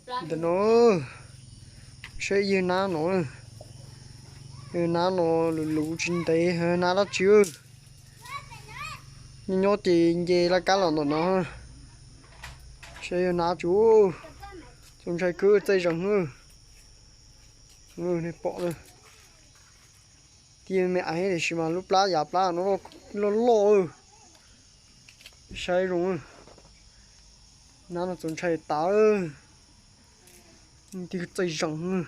Ntawm no, saib yawg nab no, yawg nab no luv luv tsis ntev, nab dab tsi. Nyob nyob ces nce laj kab los ntawm no. Saib yawg nab tsuas txaus ntshai kawg, txaij zeeg. Nej pom na, tib me aiv tiam sis mas lub plab yav plab no loj loj. Saib zoo, nab no txaus ntshai tas, tib txaij zeeg.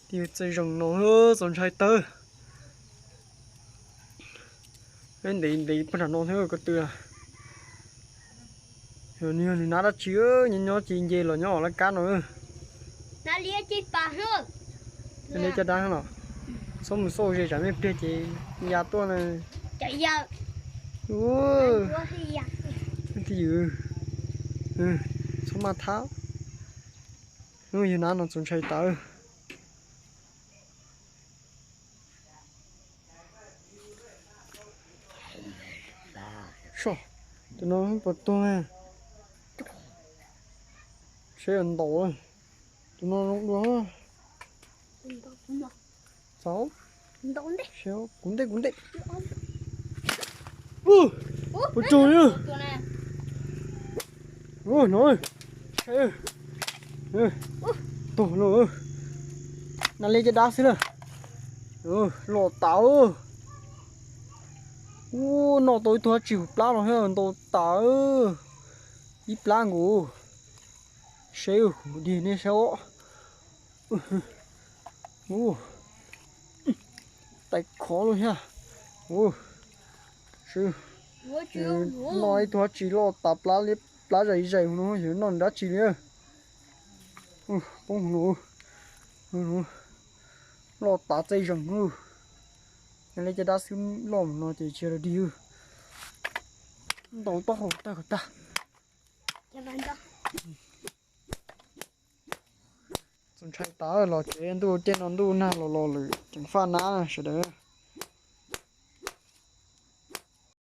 Tib txaij zeeg no txaus ntshai tawv. Ntev ntev pog nram no thiab ko tw. Yog nws nab dab tsi, nyob nyob ces nce los nyob laj kab no. Liab caj dab los, txhob mus xauj ze tsam me pliag ces ya tuaj na. Twj ywm, txhob maj thab. Yawg nab no txaus ntshai tawv. Tus no puas tuag? Saib ntaus, tus no zoo dua. Txaus, kuv ntej kuv ntej. Ua, puas tsaug li. Ua no, tog no, nab liab caj dab xwb lawm. Loj tas. Ua, noj tau ib tug dab tsi hauv plab los thiab, ntau tas. Ib plab nkaus. Saib, dig nej saib os. Tais khov lub thiab. Noj ib tug dab tsi loj tas plab, plab zais zais no, xyov noj dab tsi li. Poob hauv no, loj tas txaij zeeg. Nab liab caj dab xwb loj mus no ces tsis yog dig. Ntau taub hau tag kom tag. Txaus ntshai tas, los tsev ntuj, tej no ntuj nag los los lawm, ceev faj nab sawv daws.